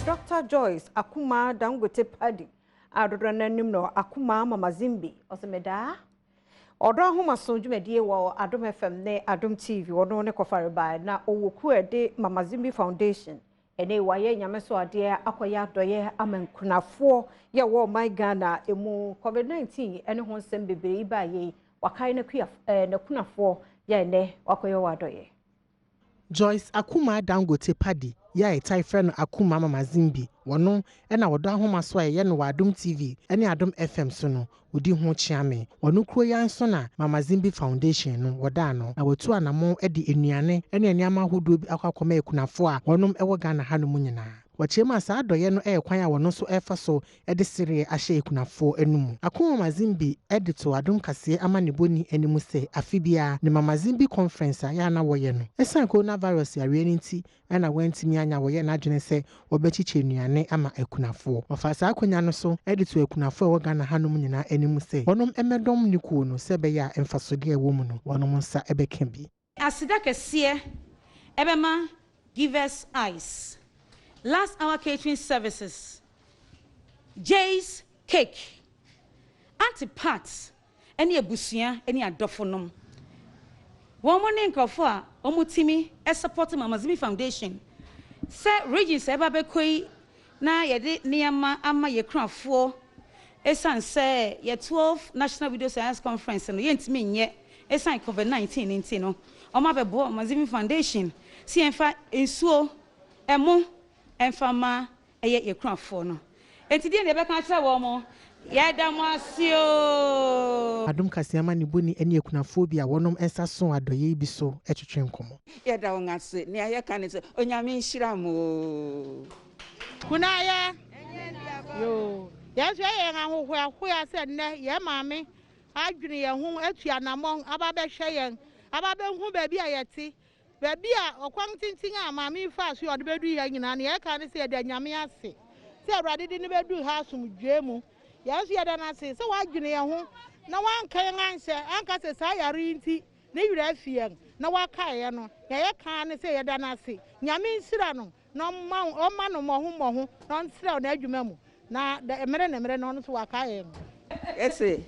Dɔkta Joyce Akumaa Dangote Paddy a dodoɔ no ara nim no Akumaa Mama Zimbi, ɔsɛ medaa Ɔdɔ Ahomaso dwumadie wɔ Adom FM ne Adom TV, ɔno ne kɔfarebae na ɔwɔ kuo a ɛde Mama Zimbi Foundation. Ɛnɛ yi wayɛ Nyame so adeɛ akɔyɛ adɔeɛ ama nkunafoɔ yɛ wɔ ɔman Ghana emu COVID-19 ne ho nsɛm bebree yi baeɛ yi, wakae n'akunafoɔ yɛ ɛnɛ wakɔyɛ wɔ adɔeɛ. Joyce Akumaa Dangote Paddy yi a yɛtae frɛ no Akumaa Mama Zimbi, wɔno na Ɔdɔ Ahoma so a yɛyɛ no wɔ Adom TV ne Adom FM so no, wɔdi ho kyeame. Wɔno kuro yi ara nso na Mama Zimbi Foundation no wɔda ano, na wɔatu anamɔn de nnuane ne nneɛma ahodoɔ bi akɔ akɔma akunafoɔ a wɔnom wɔ Ghana hanom nyinaa. Wɔkyerɛ mu a saa adɔeɛ no yɛ kwan a wɔno nso refa so de sereɛ ahyɛ akunafoɔ anomu. Ako Mamazimbi de too Adom Kaseɛ amanebɔni anim sɛ afe biara ne Mamazimbi Conference a yɛ a na wɔyɛ no, ɛsiane coronavirus yareɛ no nti na wantumi anya wɔyɛ n'adwene sɛ wɔbɛkyekyɛ nnuane ama akunafoɔ. Ɔfaa saa akwanya no so de too akunafoɔ a ɛwɔ Ghana hanom nyinaa anim sɛ wɔnom mmɛdɔm ne kuo no sɛ ɛbɛyɛ a mfasodeɛ a ɛwɔ mu no wɔnom nsa bɛka bi. Aseda kɛseɛ ɛbɛma Givers Ice, Last Hour Catering Services, Jay's Cake, Auntie Pat ne abusua ne adɔfo nom. Wɔn ne nkurɔfoɔ a wɔtumi support Mama Zimi Foundation sɛ regions a ɛba bɛkɔ yi na yɛde nneɛma ama yɛn akunafoɔ. Esiane sɛ yɛn 12th National Widows Science Conference no yɛntumi nyɛ esiane Covid 19 no nti no, wɔabɛboa Mama Zimi Foundation sɛ yɛmfa nsuo, ɛmo mfa mma ɛyɛ yɛn akunafoɔ no. Enti deɛn na yɛbɛka akyerɛ wɔn? Yɛda mo ase oo! Adom Kaseɛ amanebɔni ne akunafoɔ bi a wɔnom nsa soo adɔeɛ yi bi so twetwe nkɔmmɔ. Yɛda wɔn ase. Nea yɛka ne sɛ, Onyame nhyira mo oo. Kunayɛ, Yoo. Yɛn nso ɛyɛ yɛn ahohoahoa sɛ nnɛ yɛn maame adwene yɛn ho atu anammɔn aba abɛhwɛ yɛn, aba abɛhu baabi a yɛte, baabi a ɔkwan tenten a maame yi faa so a ɔde bɛduru ha nyinaa. Nea yɛka ne sɛ yɛda Nyame ase sɛ Awurade de no bɛduru ha asomdwoeɛ mu. Yɛn nso yɛda no ase sɛ wadwene yɛn ho na wanka yɛn anhyɛ anka sɛ saa yare yi nti ne werɛ afi yɛn na wakae yɛn no. Nea yɛka ara ne sɛ yɛda no ase. Nyame nhyira no na ɔmma ɔmma no mmɔho mmɔho na ɔntrɛw n'adwuma mu, na dɛ mmere ne mmere no ɔno nso wakae yɛn. Yɛse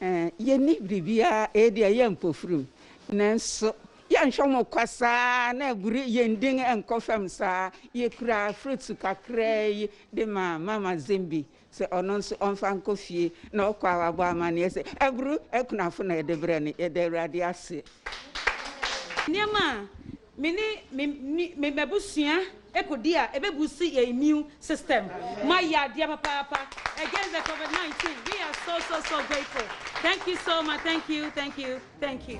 eh, yɛnni biribiara, ɛyɛ deɛ ɛyɛ mpofirim, nanso yɛnhwɛ mo kwa saa na aburi yɛn din nkɔ fam saa. Yɛkuraa fruits kakraa yi de maa Mama Zimbi sɛ ɔno nso ɔmfa nkɔ fie na ɔkɔ a wabɔ amanneɛ sɛ aburu akunafo na yɛde brɛ no. Yɛda Awurade ase. Nneɛma a me ne me me m'abusua kɔdi a ɛbɛbuusi yɛn immune system. Moayɛ adeɛ papaapa against the covid 19. We are so so so grateful. Thank you so much. Thank you, thank you, thank you.